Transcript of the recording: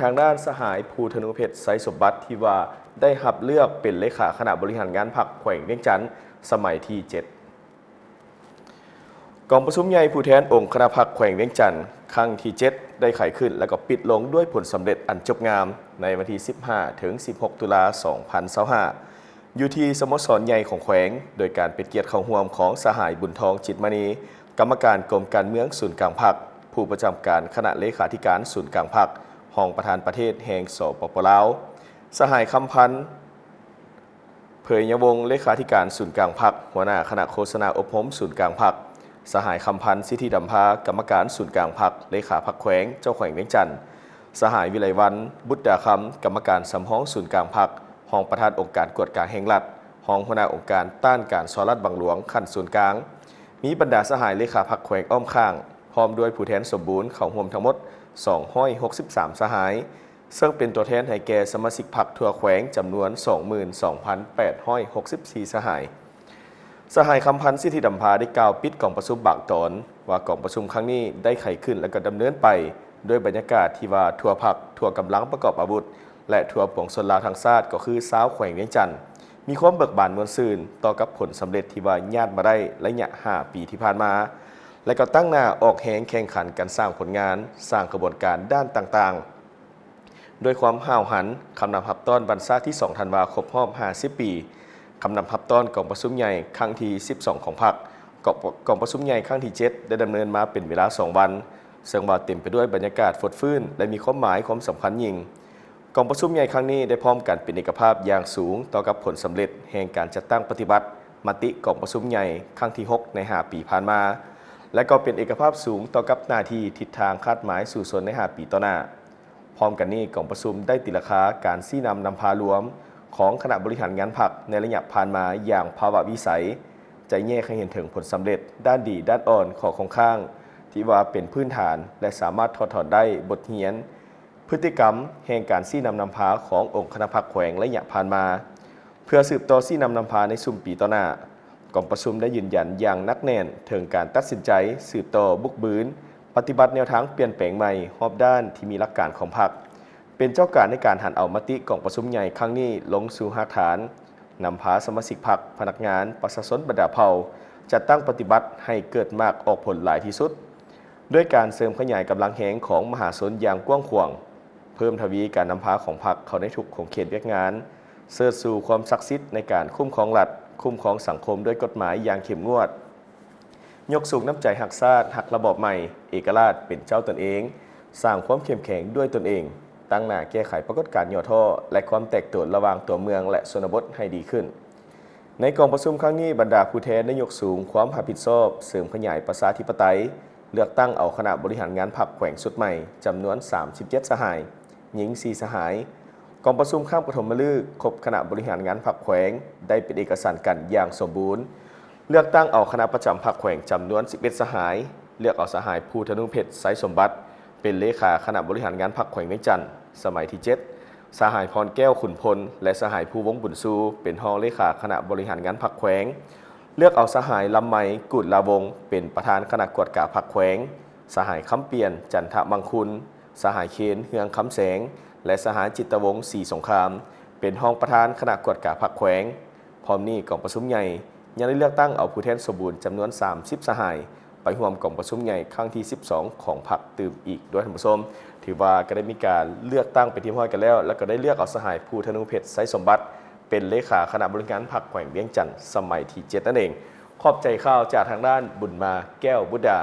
ທາງດ້ານສະຫາຍ ພູທະນູເພັດ ໄຊສົມບັດ ທີ່ວ່າໄດ້ຮັບເລືອກເປັນເລຂາຄະນະບໍລິຫານງານພັກແຂວງວຽງຈັນ ສະໄໝທີເຈັດ. ກອງປະຊຸມໃຫຍ່ຜູ້ແທນອົງຄະນະພັກແຂວງວຽງຈັນ ຄັ້ງທີເຈັດ ໄດ້ໄຂຂຶ້ນ ແລະ ກໍປິດລົງດ້ວຍຜົນສຳເລັດອັນຈົບງາມ ໃນວັນທີສິບຫ້າ ເຖິງສິບຫົກ ຕຸລາ ສອງພັນຊາວຫ້າ ຢູ່ທີ່ສະໂມສອນໃຫຍ່ຂອງແຂວງ, ໂດຍການເປັນກຽດເຂົ້າຮ່ວມຂອງສະຫາຍ ບຸນທອງ ຈິດມະນີ ກຳມະການກົມການເມືອງສູນກາງພັກ, ຜູ້ປະຈຳການຄະນະເລຂາທິການສູນກາງພັກ, ຮອງປະທານປະເທດແຫ່ງ ສປປ ລາວ, ສະຫາຍ ຄຳພັນ ເຜີຍຍະວົງ ເລຂາທິການສູນກາງພັກ, ຫົວໜ້າຄະນະໂຄສະນາອົບຮົມສູນກາງພັກ, ສະຫາຍ ຄຳພັນ ສິດທິດຳພາ ກຳມະການສູນກາງພັກ, ເລຂາພັກແຂວງ, ເຈົ້າແຂວງວຽງຈັນ, ສະຫາຍ ວິໄລວັນ ບຸດດາຄຳ ກຳມະການສຳຮອງສູນກາງພັກ, ຮອງປະທານອົງການກວດກາແຫ່ງລັດ, ຮອງຫົວໜ້າອົງການຕ້ານການສໍ້ລາດບັງຫຼວງຂັ້ນສູນກາງ, ມີບັນດາສະຫາຍເລຂາພັກແຂວງອ້ອມຂ້າງ, ພ້ອມດ້ວຍຜູ້ແທນສົມບູນເຂົ້າຮ່ວມທັງໝົດ ສອງຮ້ອຍຫົກສິບສາມ ສະຫາຍ, ເຊິ່ງເປັນຕົວແທນໃຫ້ແກ່ສະມາຊິກພັກທົ່ວແຂວງຈຳນວນ ສອງໝື່ນສອງພັນແປດຮ້ອຍຫົກສິບສີ່ ສະຫາຍ. ສະຫາຍ ຄຳພັນ ສິດທິດຳພາ ໄດ້ກ່າວປິດກອງປະຊຸມບາງຕອນວ່າ ກອງປະຊຸມຄັ້ງນີ້ໄດ້ໄຂຂຶ້ນ ແລະ ກໍດຳເນີນໄປດ້ວຍບັນຍາກາດທີ່ວ່າທົ່ວພັກ, ທົ່ວກຳລັງປະກອບອາວຸດ ແລະ ທົ່ວປວງຊົນລາວທັງຊາດ ກໍຄືຊາວແຂວງວຽງຈັນ ມີຄວາມເບີກບານມ່ວນຊື່ນຕໍ່ກັບຜົນສຳເລັດທີ່ວ່າຍາດມາໄດ້ໄລຍະຫ້າປີທີ່ຜ່ານມາ ແລະ ກໍຕັ້ງໜ້າອອກແຮງແຂ່ງຂັນກັນສ້າງຜົນງານ, ສ້າງຂະບວນການດ້ານຕ່າງໆ ດ້ວຍຄວາມຫ້າວຫັນ, ຄຳນັບຮັບຕ້ອນວັນຊາດທີສອງ ທັນວາ ຄົບຮອບຫ້າສິບປີ, ຄຳນັບຮັບຕ້ອນກອງປະຊຸມໃຫຍ່ຄັ້ງທີສິບສອງ ຂອງພັກ, ກອງປະຊຸມໃຫຍ່ຄັ້ງທີເຈັດ ໄດ້ດຳເນີນມາເປັນເວລາສອງວັນ, ເຊິ່ງວ່າເຕັມໄປດ້ວຍບັນຍາກາດຟົດຟື້ນ ແລະ ມີຄວາມໝາຍຄວາມສຳຄັນຍິ່ງ. ກອງປະຊຸມໃຫຍ່ຄັ້ງນີ້ໄດ້ພ້ອມກັນເປັນເອກະພາບຢ່າງສູງຕໍ່ກັບຜົນສຳເລັດແຫ່ງການຈັດຕັ້ງປະຕິບັດມະຕິກອງປະຊຸມໃຫຍ່ຄັ້ງທີຫົກ ໃນຫ້າປີຜ່ານມາ ແລະ ກໍເປັນເອກະພາບສູງຕໍ່ກັບໜ້າທີ່, ທິດທາງ, ຄາດໝາຍສູ້ຊົນໃນຫ້າປີຕໍ່ໜ້າ. ພ້ອມກັນນີ້, ກອງປະຊຸມໄດ້ຕີລາຄາການຊີ້ນຳນຳພາລວມຂອງຄະນະບໍລິຫານງານພັກໃນໄລຍະຜ່ານມາຢ່າງພາວະວິໄສ, ຈະແຍກໃຫ້ເຫັນເຖິງຜົນສຳເລັດ, ດ້ານດີ, ດ້ານອ່ອນ, ຂໍ້ຄົງຄ້າງ ທີ່ວ່າເປັນພື້ນຖານ ແລະ ສາມາດຖອດຖອນໄດ້ບົດຮຽນ, ພຶດຕິກຳແຫ່ງການຊີ້ນຳນຳພາຂອງອົງຄະນະພັກແຂວງໄລຍະຜ່ານມາ. ເພື່ອສືບຕໍ່ຊີ້ນຳນຳພາໃນຊຸມປີຕໍ່ໜ້າ, ກອງປະຊຸມໄດ້ຢືນຢັນຢ່າງໜັກແໜ້ນເຖິງການຕັດສິນໃຈສືບຕໍ່ບຸກບືນປະຕິບັດແນວທາງປ່ຽນແປງໃໝ່ຮອບດ້ານທີ່ມີຫຼັກການຂອງພັກ ເປັນເຈົ້າການໃນການຫັນເອົາມະຕິກອງປະຊຸມໃຫຍ່ຄັ້ງນີ້ລົງສູ່ຮາກຖານ, ນຳພາສະມາຊິກພັກ, ພະນັກງານ, ປະຊາຊົນບັນດາເຜົ່າ ຈັດຕັ້ງປະຕິບັດໃຫ້ເກີດໝາກອອກຜົນຫຼາຍທີ່ສຸດ. ດ້ວຍການເສີມຂະຫຍາຍກຳລັງແຮງຂອງມະຫາຊົນຢ່າງກວ້າງຂວາງ, ເພີ່ມທະວີການນຳພາຂອງພັກເຂົ້າໃນທຸກຂົງເຂດວຽກງານ, ເສີດສູ່ຄວາມສັກສິດໃນການຄຸ້ມຄອງລັດ, ຄຸ້ມຄອງສັງຄົມດ້ວຍກົດໝາຍຢ່າງເຂັ້ມງວດ, ຍົກສູງນ້ຳໃຈຮັກຊາດ, ຮັກລະບອບໃໝ່, ເອກະລາດ, ເປັນເຈົ້າຕົນເອງ, ສ້າງຄວາມເຂັ້ມແຂງດ້ວຍຕົນເອງ, ຕັ້ງໜ້າແກ້ໄຂປາກົດການຫຍໍ້ທໍ້ ແລະ ຄວາມແຕກໂຕນລະຫວ່າງຕົວເມືອງ ແລະ ຊົນນະບົດໃຫ້ດີຂຶ້ນ. ໃນກອງປະຊຸມຄັ້ງນີ້, ບັນດາຜູ້ແທນໄດ້ຍົກສູງຄວາມຮັບຜິດຊອບເສີມຂະຫຍາຍປະຊາທິປະໄຕ, ເລືອກຕັ້ງເອົາຄະນະບໍລິຫານງານພັກແຂວງຊຸດໃໝ່ ຈຳນວນສາມສິບເຈັດສະຫາຍ, ຍິງສີ່ສະຫາຍ. ກອງປະຊຸມຄາບປະຖົມມະລືກຄົບຄະນະບໍລິຫານງານພັກແຂວງ ໄດ້ເປັນເອກະສັນກັນຢ່າງສົມບູນ, ເລືອກຕັ້ງເອົາຄະນະປະຈຳພັກແຂວງຈຳນວນສິບເອັດສະຫາຍ, ເລືອກເອົາສະຫາຍ ພູທະນູເພັດ ໄຊສົມບັດ ເປັນເລຂາຄະນະບໍລິຫານງານພັກແຂວງວຽງຈັນ ສະໄໝທີເຈັດ, ສະຫາຍ ພອນແກ້ວ ຂຸນພົນ ແລະ ສະຫາຍ ພູວົງ ບຸນຊູ ເປັນຮອງເລຂາຄະນະບໍລິຫານງານພັກແຂວງ, ເລືອກເອົາສະຫາຍ ລຳໄມ ກູດລາວົງ ເປັນປະທານຄະນະກວດກາພັກແຂວງ, ສະຫາຍ ຄຳປ່ຽນ ຈັນທະມັງຄຸນ, ສະຫາຍ ເຄນ ເຮືອງຄຳແສງ ແລະ ສະຫາຍ ຈິດຕະວົງ ສີສົງຄາມ ເປັນຮອງປະທານຄະນະກວດກາພັກແຂວງ. ພ້ອມນີ້, ກອງປະຊຸມໃຫຍ່ຍັງໄດ້ເລືອກຕັ້ງເອົາຜູ້ແທນສົມບູນຈຳນວນສາມສິບສະຫາຍ ໄປຮ່ວມກອງປະຊຸມໃຫຍ່ຄັ້ງທີສິບສອງຂອງພັກຕື່ມອີກດ້ວຍ, ທ່ານຜູ້ຊົມ. ຖືວ່າກໍໄດ້ມີການເລືອກຕັ້ງເປັນທີ່ຮຽບຮ້ອຍກັນແລ້ວ ແລ້ວກໍໄດ້ເລືອກເອົາສະຫາຍ ພູທະນູເພັດ ໄຊສົມບັດ ເປັນເລຂາຄະນະບໍລິຫານງານພັກແຂວງວຽງຈັນ ສະໄໝທີເຈັດນັ້ນເອງ. ຂອບໃຈຂ່າວຈາກທາງດ້ານ ບຸນມາ ແກ້ວບຸດດາ.